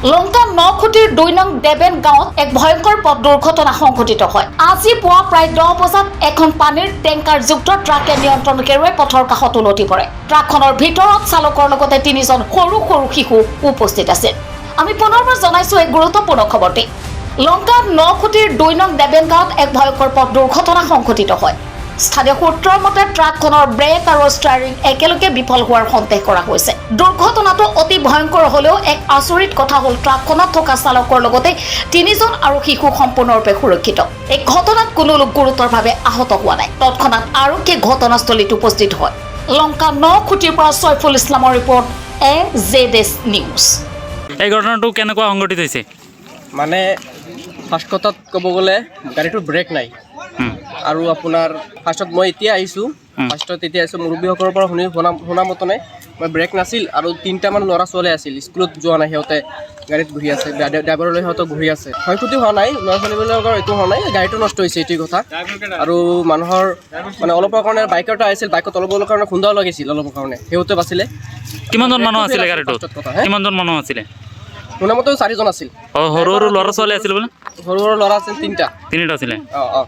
লংকা নখুটিৰ 2 নং দেবেন গাঁৱত এক ভয়ংকৰ পথ দুৰ্ঘটনা সংঘটিত হয়। আজি পুৱা প্ৰায় 10 বজাত এখন পানীৰ টেংকাৰযুক্ত ট্ৰাকে নিয়ন্ত্ৰণ হেৰুৱাই পথৰ কাষত উলটি পৰে। ট্ৰাকখনৰ ভিতৰত চালকৰ লগতে তিনিজন সৰু সৰু শিশু উপস্থিত আছিল। আমি পুনৰবাৰ জনাইছো এক গুৰুত্বপূৰ্ণ খবৰটি। লংকা নখুটিৰ 2 নং দেবেন গাঁৱত এক ভয়ংকৰ পথ দুৰ্ঘটনা সংঘটিত হয়। স্থানীয় সূত্ৰৰ মতে, ট্ৰাকখনৰ ব্ৰেক আৰু ষ্টাৰিং একেলগে বিফল হোৱাৰ সন্দেহ কৰা হৈছে। দুৰ্ঘটনাটো অতি ভয়ংকৰ হ'লেও এক আচৰিত কথা হ'ল, ট্ৰাকখনত থকা চালকৰ লগতে তিনিজন আৰু শিশু সম্পূৰ্ণৰূপে সুৰক্ষিত। এই ঘটনাত কোনো লোক গুৰুতৰভাৱে আহত হোৱা নাই। তৎক্ষণাত আৰক্ষী ঘটনাস্থলীত উপস্থিত হয়। লংকা নখুটিৰ পৰা ছয়ফুল ইছলামৰ ৰিপৰ্ট, এজেডএছ নিউজ। এই ঘটনাটো কেনেকুৱা সংঘটিত হৈছে? মানে ফাৰ্ষ্ট কথাত ক'ব গ'লে গাড়ীটোৰ ব্ৰেক নাই। আৰু আপোনাৰ ফাৰ্ষ্টত মই এতিয়া আহিছোঁ। ফাৰ্ষ্টত এতিয়া আহিছোঁ, মুৰব্বীসকলৰ পৰা শুনি শুনা শুনা মতে নাই মই ব্ৰেক নাছিল আৰু তিনিটামান ল'ৰা ছোৱালী আছিল, স্কুলত যোৱা নাই, সিহঁতে গাড়ীত ঘূৰি আছে, ড্ৰাইভাৰলৈ সিহঁতে ঘূৰি আছে। ক্ষয় ক্ষতি হোৱা নাই, ল'ৰা ছোৱালীবিলাকৰ একো হোৱা নাই, গাড়ীটো নষ্ট হৈছে, এইটোৱে কথা। আৰু মানুহৰ মানে অলপৰ কাৰণে বাইক এটা আহিছিল, বাইকত অলপৰ কাৰণে খুন্দাও লাগিছিল, অলপৰ কাৰণে সিহঁতে বাচিলে। কিমানজন মানুহ ব্ৰেকটো আছিলে fail আছিল। গাড়ীটোত? ফাৰ্ষ্টত কথা, হে? কিমানজন মানুহ আছিলে? শুনা মতে চাৰিজন আছিল। অঁ, সৰু সৰু ল'ৰা ছোৱালী আছিল বোলে? সৰু সৰু ল'ৰা আছিল তিনিটা। তিনিটা আছিলে। অঁ।